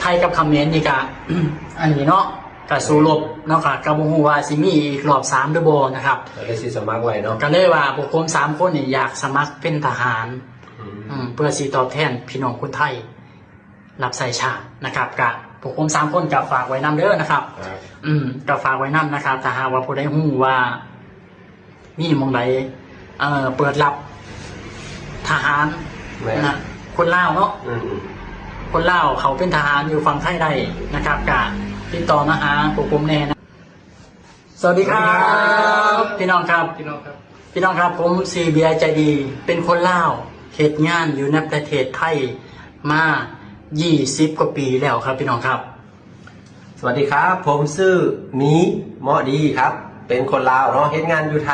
ໄທກັບຂະເໝນນີ້ກະ ອັນນີ້ເນາະ ກະສູ້ລົບເນາະ ກະ ກະບໍ່ຮູ້ວ່າຊິມີອີກລອບສາມຫຼືບໍ່ນະຄັບ ກໍເລີຍຊິສະໝັກໄວ້ເນາະ ກໍເລີຍວ່າພວກຜົມສາມຄົນນີ້ຢາກສະໝັກເປັນທະຫານ ອືມ ອືມ ເພື່ອຊິຕອບແທນພີ່ນ້ອງຄົນໄທ ຮັບໃຊ້ຊາດນະຄັບ ກະພວກຜົມສາມຄົນກະຝາກໄວ້ນຳເດີນະຄັບ ອືມ ກະຝາກໄວ້ນຳນະຄັບ ຖ້າຫາກວ່າຜູ້ໃດຮູ້ວ່າມີໝ່ອງໃດ ເອີ ເປີດຮັບທະຫານ ແມ່ນ ນະ ຄົນລາວເນາະ ອືມ ຄົນລາວເຂົ້າເປັນທະຫານຢູ່ຝັ່ງໄທໄດ້ນະຄັບ ກະຕິດຕໍ່ມາຫາພວກຜົມແດ່ນະ ສະຫວັດດີຄັບ ສະຫວັດດີຄັບ ພີ່ນ້ອງຄັບ ພີ່ນ້ອງຄັບ ພີ່ນ້ອງຄັບ ຜົມຊື່ເບຍໃຈດີ ເປັນຄົນລາວ ເຮັດງານຢູ່ໃນປະເທດໄທມາ ຊາວ ກວ່າປີແລ້ວຄັບ ພີ່ນ້ອງຄັບ. ສະຫວັດດີຄັບ ຜົມຊື່ໝີ ເໝາະດີຄັບ ເປັນຄົນລາວເນາະ ເຮັດງານຢູ່ໄທ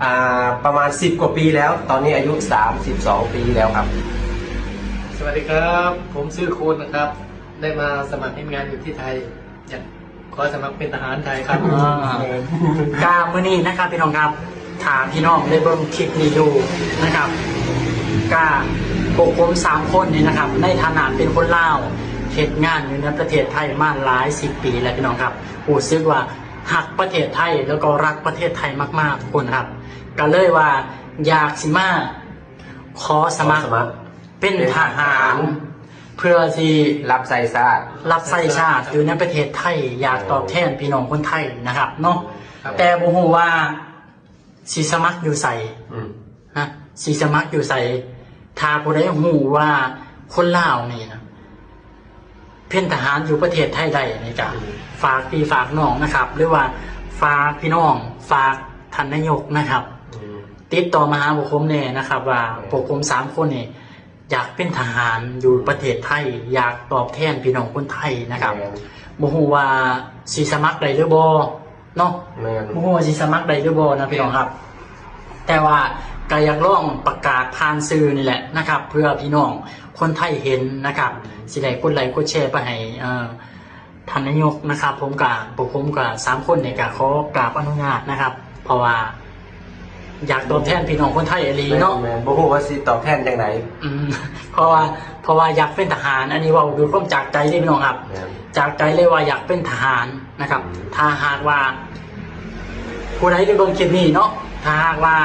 ອ່າ ປະມານ ສິບ ກວ່າປີແລ້ວ ຕອນນີ້ອາຍຸ ສາມສິບສອງ ປີແລ້ວຄັບ. ສະຫວັດດີຄັບ ຜົມຊື່ຄູນນະຄັບ ໄດ້ມາສະໝັກເຮັດງານຢູ່ທີ່ໄທ ຢາກ ຂໍສະໝັກເປັນທະຫານໄທຄັບ. ອ່າ ກະມື້ນີ້ນະຄັບ ພີ່ນ້ອງຄັບ ຖ້າພີ່ນ້ອງໄດ້ເບິ່ງຄລິບນີ້ຢູ່ນະຄັບ ກະພວກຜົມສາມຄົນນີ້ນະຄັບ ໃນຖານະເປັນຄົນລາວ ເຮັດງານຢູ່ໃນປະເທດໄທມາຫຼາຍສິບປີແລ້ວ ພີ່ນ້ອງຄັບ ຮູ້ສຶກວ່າຮັກປະເທດໄທ ແລ້ວກໍຮັກປະເທດໄທມາກໆ ທຸກຄົນນະຄັບ ກະເລີຍວ່າຢາກຊິມາຂໍສະໝັກ ຂໍສະໝັກ ເປັນທະຫານ ເປັນທະຫານ ເພື່ອຊິ ຮັບໃຊ້ຊາດ ຮັບໃຊ້ຊາດຢູ່ໃນປະເທດໄທ ຢາກຕອບແທນພີ່ນ້ອງຄົນໄທນະຄັບເນາະ ແຕ່ບໍ່ຮູ້ວ່າຊິສະໝັກຢູ່ໃສ ອືມ ນະ ຊິສະໝັກຢູ່ໃສ ຖ້າຜູ້ໃດຮູ້ວ່າຄົນລາວນີ້ນະ ເປັນທະຫານຢູ່ປະເທດໄທໄດ້ນີ້ກະ ອືມ ຝາກພີ່ຝາກນ້ອງນະຄັບ ຫຼືວ່າຝາກພີ່ນ້ອງ ຝາກທ່ານນາຍົກນະຄັບ ອືມ ຕິດຕໍ່ມາຫາພວກຜົມແດ່ນະຄັບ ວ່າ ແມ່ນ ພວກຜົມສາມຄົນນີ້ ຢາກເປັນທະຫານຢູ່ປະເທດໄທ ຢາກຕອບແທນພີ່ນ້ອງຄົນໄທນະຄັບ ແມ່ນ ບໍ່ຮູ້ວ່າຊິສະໝັກໄດ້ຫຼືບໍ່ເນາະ ແມ່ນ ບໍ່ຮູ້ວ່າຊິສະໝັກໄດ້ຫຼືບໍ່ນະ ພີ່ນ້ອງຄັບ ແຕ່ວ່າກະຢາກລອງປະກາດຜ່ານສື່ນີ້ແຫຼະນະຄັບ ເພື່ອພີ່ນ້ອງຄົນໄທເຫັນນະຄັບ ຊິໄດ້ກົດໄລກົດແຊໄປໃຫ້ ເອີ ທ່ານນາຍົກນະຄັບ ຜົມກະ ພວກຜົມກະສາມຄົນນີ້ກະຂໍກາບອະນຸຍາດນະຄັບ ເພາະວ່າຢາກຕອບແທນພີ່ນ້ອງຄົນໄທອີ່ຫຼີເນາະ ແມ່ນໆ ບໍ່ຮູ້ວ່າຊິຕອບແທນຈັ່ງໃດ ອືມ ເພາະວ່າ ເພາະວ່າຢາກເປັນທະຫານ ອັນນີ້ເວົ້າດ້ວຍຄວາມຈາກໃຈເດ້ ພີ່ນ້ອງຄັບ ແມ່ນ ຈາກໃຈເລີຍວ່າຢາກເປັນທະຫານນະຄັບ ອືມ ຖ້າຫາກວ່າຜູ້ໃດໄດ້ເບິ່ງຄລິບນີ້ເນາະ ຖ້າຫາກວ່າ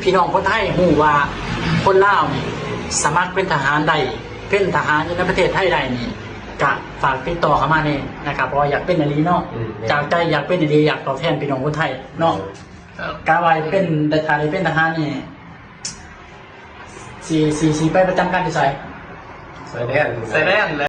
ພີ່ນ້ອງຄົນໄທຮູ້ວ່າຄົນລາວນີ້ສະໝັກເປັນທະຫານໄດ້ ເປັນທະຫານຢູ່ໃນປະເທດໄທໄດ້ນີ້ ກະຝາກຕິດຕໍ່ເຂົ້າມາແດ່ນະຄັບ ເພາະວ່າຢາກເປັນອີ່ຫຼີເນາະ ອືມ ຈາກໃຈຢາກເປັນອີ່ຫຼີ ຢາກຕອບແທນພີ່ນ້ອງຄົນໄທເນາະ ອືມ ກະວ່າເປັນ ໄດ້ ຖ້າໄດ້ເປັນທະຫານນີ້ ຊິ ຊິ ຊິໄປປະຈຳການຢູ່ໃສ? ຊາຍແດນ ຊາຍແດນແຫຼະ